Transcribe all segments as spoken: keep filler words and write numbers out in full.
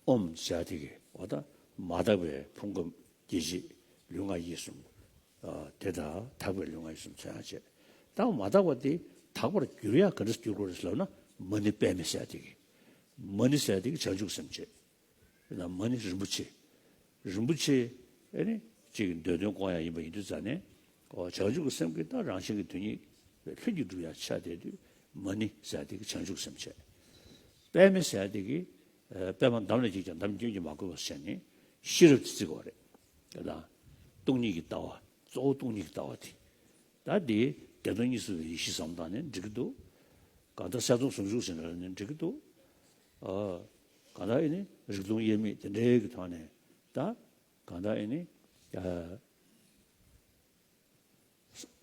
ཨོམ་ཟེར་དེ་གི་འོ་ད་མ་དག་པའི་ཕུང་ཁམས་སྐྱེ་མཆེད་ལུས་ངག་ཡིད་གསུམ། ཨ་དེ་དང་དག་པའི་ལུས་ངག་ཡིད་གསུམ་ཚོལ་ཡག་བྱེད། ད་མ་དག་པ་དེ་དག་པར་འགྱུར་ཡག་ག་འདྲ་འགྱུར་དགོས་རེད་ལབ་ན། མ་ཎི་པདྨེ་ཟེར་དེ་གི། མ་ཎི་ཟེར་དེ་གི་བྱང་ཆུབ་སེམས་བྱེད། ན་མ་ཎི་རིན་པོ་ཆེ། རིན་པོ་ཆེ་ཨེ་ནི་གཅིག་གི་འདོད་དོན་སྐོང་ཡག་ཡིན་པ་ཡིན་དུས་ཙང་ནས། ཨོ་བྱང་ཆུབ་ཀྱི་སེམས་ཀྱི་ད་རང་བཞིན་གྱི་དོན་ཉིད་ལྷུན་གྱིས་གྲུབ་ཡག་ཆགས་བསྡད་དུས། མ་ཎི་ཟེར་དེ་གི་བྱང་ཆུབ་སེམས་བྱེད། པདྨེ་ཟེར་དེ་གི་ཨ་པདྨ་འདམ་ལས་ཀྱིས་ཀྱང་འདམ་སྐྱོན་གྱིས་མ་གོས་པ་ཟེར་ནས་ཤེས་རབ་ཏུ་བརྩི་དགོས་རེད། དེ་དང་སྟོང་ཉིད་ཀྱི་ལྟ་བ། གཙོ་བོ་སྟོང་ཉིད་ཀྱི་ལྟ་བ་དེ། ད་དེ་བདེ་སྟོང་གཉིས་སུ་མེད་པའི་ཡེ་ཤེས་བསམ་བཏང་ནས་འགྲིག་གི་འདུག་གང་ལྟར་གསལ་སྟོང་ཟུང་འཇུག་ཟེར་ན་ནི་འགྲིག་གི་འདུག་ཨ་གང་ལྟར་ཨེ་ནི་རིག་སྟོང་དབྱེར་མེད་དེ་འདྲའི་གི་ཐོག་ནས། ད་གང་ལྟར་ཨེ་ནི་ཨ་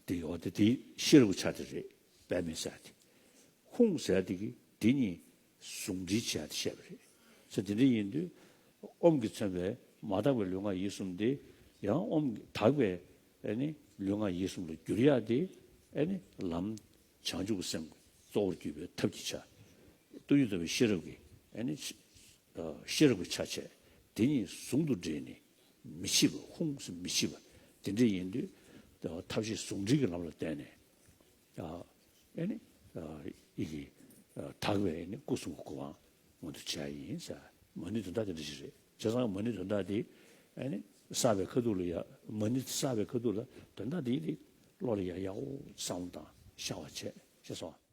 དེ་འོ་དེ་དེའི་ཤེས་རབ་ཀྱི་ཆ་དེ་རེད། པདྨེ་ཟེར་དེ། ཧཱུྃ་ཟེར་དེ་གི་དེ་གཉིས་ཟུང་འབྲེལ་བྱེད་ཡག་དེ་བཤད་པ་རེད། ཟེར་དེ་འདྲ་ཡིན་དུས་ཨོམ་གྱིས་མཚོན་པའི་མ་དག་པའི་ལུས་ངག་ཡིད་གསུམ་དེ་ཡང་ཨོམ་གྱིས་དག་པའི་ཨེ་ནི་ལུས་ངག་ཡིད་གསུམ་ལ་བསྒྱུར་ཡག་དེ་ཨེ་ནི་ལམ་བྱང་ཆུབ་ཀྱི་སེམས་ཀྱི་གཙོ་བོར་གྱུར་པའི་ཐབས་ཀྱི་ཆ། སྟོང་ཉིད་རྟོགས་པའི་ཤེས་རབ་ཀྱི་ཨེ་ནི་ཤེས་རབ་ཀྱི་ཆ་བྱད་དེ་གཉིས་ཟུང་དུ་འབྲེལ་ནས་མི་ཕྱེད་པ། ཧཱུྃ་ཟེར་མི་ཕྱེད་པ་དེ་འདྲ་ཡིན་དུས། ཐབས་ཤེས་ཟུང་འབྲེལ་གྱི་ལམ་ལ་བརྟེན་ནས། ཨ་ནི་ཡི་གེ་དག་པའི་ཨེ་ནི་སྐུ་གསུམ་གྱི་གོ་འཕང་མངོན་དུ་བྱས་ཡིན་ཟེར། མ་ཎིའི་དོན་དག་དེ་འདྲ་ཞིག་རེད། བྱས་ཙང་མ་ཎིའི་དོན་དག་དེ་ཨེ་ནི་བསགས་པའི་ཁ་ཐུག་ལ་ཡ། མ་ཎི་བསགས་པའི་ཁ་ཐུག་ལ་དོན་དག་དེ་ཡི་དེ་བློ་ལ་ཡ་ཡག་པོ་བསམ་བློ་བཏང་ཤར་བ་བྱས། ཤེས་སོང་།